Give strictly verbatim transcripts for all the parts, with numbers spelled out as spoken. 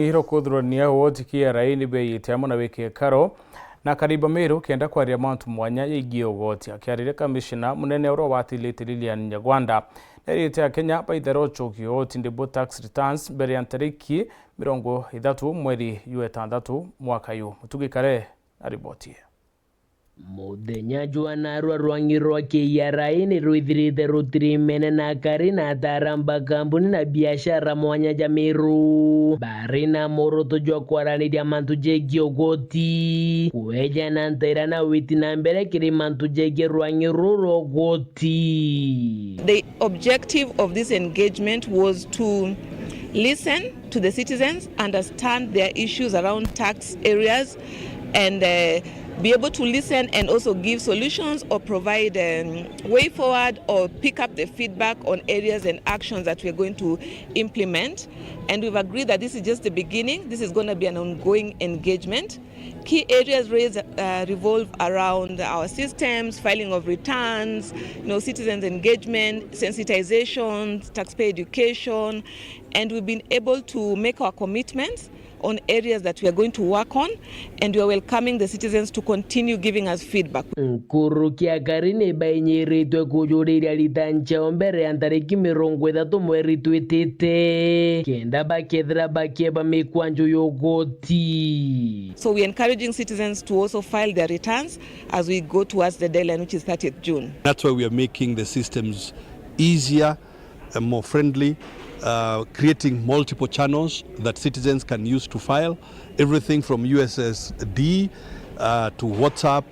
Iro kuthurania ugoti K R A ni beeyite amwe na wiki karo na akari ba Meru kenda kwaria mantu mwanya yegii ugoti. Akiariria kamishina munene uria watilite Lilian Nyagwanda, neerite Akenya baithera ucokia ugoti ndibu tax returns mbere ya ntariki mirongo ithatu mweri jwa itantatu mwaka yu. Mutugi Kare na riboti ii. Muthenya jwa narua rwang'i rwa K R A ni rwithirite rutirimene na akari na ataaramu ba kambuni na biashara mwanya ja Meru bari na muoroto jwa kwaraniria mantu jegii ugoti, kweja na ntaira na witi na mbere kiri mantu jegii rwang'i ruru rwa ugoti. The objective of this engagement was to listen to the citizens, understand their issues around tax areas, and uh, be able to listen and also give solutions or provide um, way forward or pick up the feedback on areas and actions that we're going to implement. And we've agreed that this is just the beginning. This is going to be an ongoing engagement. Key areas raised uh, revolve around our systems, filing of returns, you know, citizens engagement, sensitization, taxpayer education, and we've been able to make our commitments on areas that we are going to work on, and we are welcoming the citizens to continue giving us feedback. Nkuruki akari ni bainyiritwe kujuriria return ciao mbere ya ntariki mirongo ithatu mweri twitite, kenda bakethira bakieba mikwanjo ya ugoti. So we are encouraging citizens to also file their returns as we go towards the deadline, which is thirtieth June. That's why we are making the systems easier, uh, more friendly, uh, creating multiple channels that citizens can use to file, everything from U S S D uh, to WhatsApp.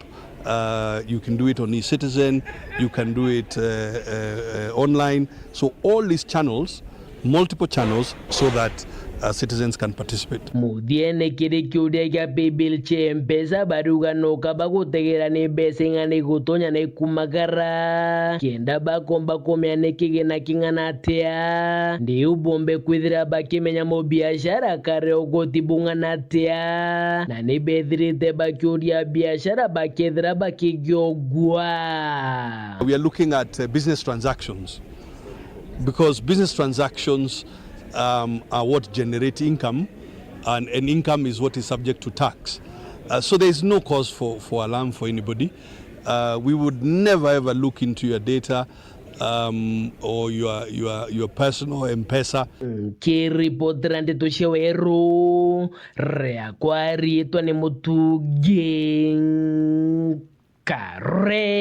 Uh, you can do it on eCitizen, you can do it uh, uh, uh, online. So all these channels, multiple channels, so that uh, citizens can participate. Muthiene, kiri kiuria gia paybill cia Mpesa, bariuga no kaba gutegera ni mbeca ing'ana igutonya na ikumagara, kenda bakomba kumenya ni kigina king'ana atia, ndiu bombe kwithira bakimenya mubiashara akaria ugoti bung'ana atia, na ni bethirite bakiuria biashara bakethira bakigia ugwa. We are looking at uh, business transactions, because business transactions um, are what generate income, and, and income is what is subject to tax. Uh, so there is no cause for, for alarm for anybody. Uh, we would never ever look into your data um, or your, your, your personal M-Pesa. Nkiripotera ndeto cia weru, riakwa riitwa ni Mutugi Kare.